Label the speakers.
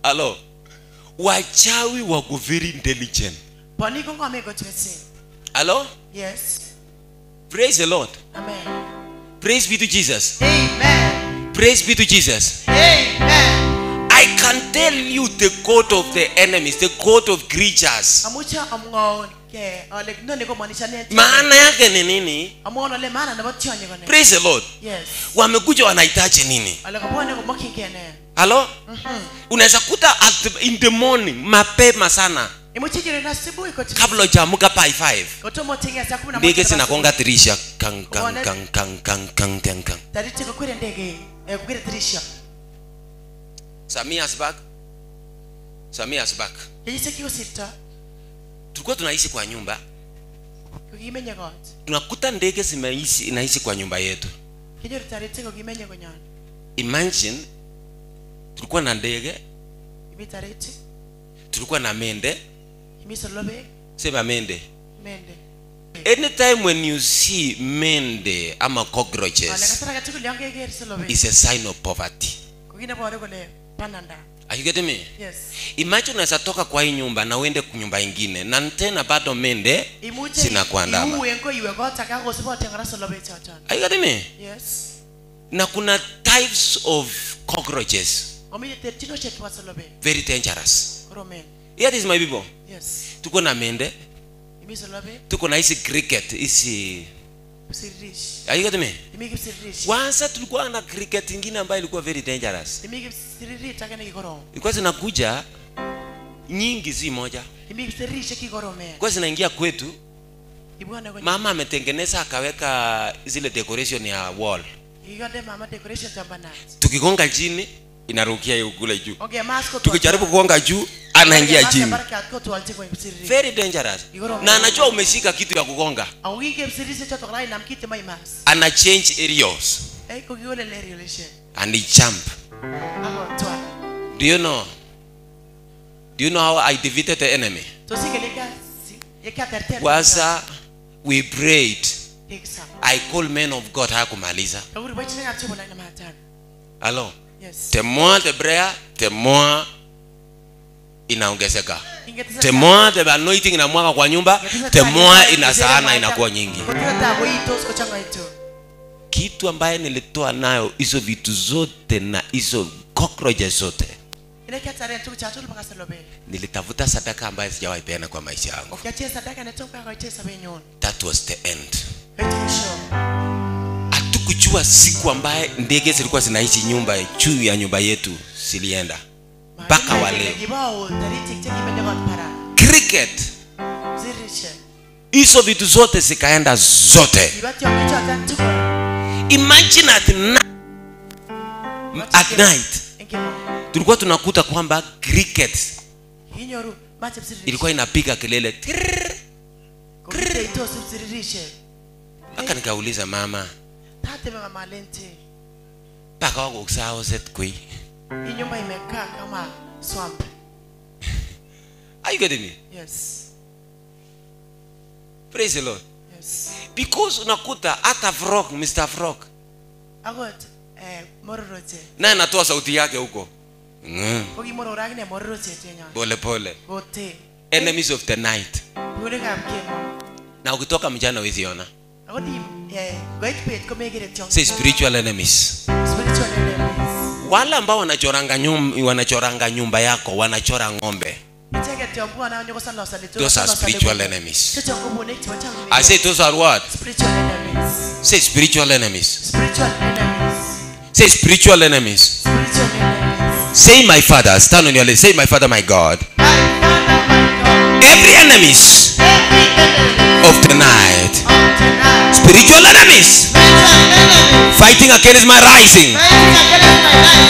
Speaker 1: Hello. Wachawi wako very intelligent. Hello?
Speaker 2: Yes.
Speaker 1: Praise the Lord.
Speaker 2: Amen.
Speaker 1: Praise be to Jesus.
Speaker 2: Amen.
Speaker 1: Praise be to Jesus.
Speaker 2: Amen.
Speaker 1: I can tell you the code of the enemies, the code of creatures. Maana yake ni nini? Praise the Lord.
Speaker 2: Yes.
Speaker 1: Wamekuja wanahitaji nini? Hello? Unaweza kuta in the morning mapema sana. Kabla hujaamka by 5. Ndege zinagonga dirisha kang kang kang kang kang kang kang kang. Samia's back. Samia's back. Tulikuwa tunaishi kwa nyumba. Tunakuta ndege zimeishi inaishi kwa nyumba yetu. Imagine tulikuwa na ndege. Tulikuwa na mende. Sema mende.
Speaker 2: Mende.
Speaker 1: Anytime when you see mende ama cockroaches, it's a sign of poverty. Are you getting me?
Speaker 2: Yes.
Speaker 1: Imagine unaweza toka kwa hii nyumba na uende kwa nyumba nyingine na tena bado mende zinakuandama. Are you getting me?
Speaker 2: Yes.
Speaker 1: Na kuna types of cockroaches. Very dangerous. Here is my people.
Speaker 2: Yes.
Speaker 1: Tuko na mende. Tuko na hizi cricket, hizi. Are you getting me? Kwanza tulikuwa na cricket nyingine ambayo ilikuwa very dangerous. Ilikuwa zinakuja nyingi, si moja. Ilikuwa zinaingia kwetu. Mama ametengeneza akaweka zile decoration ya wall. Tukigonga chini inarukia kule juu. Tukijaribu kugonga juu anaingia chini. Very dangerous. Na anajua umeshika kitu ya kugonga. Ana change areas. And he jump. Do you know? Do you know how I defeated the enemy? Kwanza we prayed. I call men of God hakumaliza. Hello.
Speaker 2: Yes.
Speaker 1: The more the prayer, the more inaongezeka. The more the anointing inamwaga kwa nyumba, the more inasaana inakuwa nyingi. Kitu ambaye nilitoa nayo hizo vitu zote na hizo cockroaches zote, nilitafuta sadaka ambayo sijawahi peana kwa maisha yangu. That was the end. Hatukujua siku ambaye ndege zilikuwa zinaishi nyumba juu ya nyumba yetu zilienda mpaka wa leo. Cricket, hizo vitu zote zikaenda zote. Imagine at night tulikuwa tunakuta kwamba cricket ilikuwa inapiga kelele. Mpaka nikauliza mama, paka wako usao set kui.
Speaker 2: Hii nyumba imekaa kama swamp.
Speaker 1: Are you getting me?
Speaker 2: Yes.
Speaker 1: Praise the Lord.
Speaker 2: Yes.
Speaker 1: Because unakuta hata frog, Mr. Frog.
Speaker 2: Agot mororoche.
Speaker 1: Na anatoa sauti yake huko. Pole pole. Enemies of the night. Na ukitoka mchana huwezi ona. Say spiritual enemies.
Speaker 2: Spiritual enemies.
Speaker 1: Wale ambao wanachoranga nyumba yako, wanachora ng'ombe. Those are spiritual enemies. I say those are what?
Speaker 2: Spiritual enemies.
Speaker 1: Say spiritual enemies.
Speaker 2: Spiritual enemies.
Speaker 1: Say spiritual enemies.
Speaker 2: Spiritual enemies.
Speaker 1: Say my father, stand on your leg. Say my father, my God.
Speaker 2: My father, my God.
Speaker 1: Every enemies,
Speaker 2: every enemy
Speaker 1: of the night,
Speaker 2: of tonight.
Speaker 1: Spiritual enemies,
Speaker 2: spiritual enemies
Speaker 1: fighting against my rising,
Speaker 2: fighting against my rising.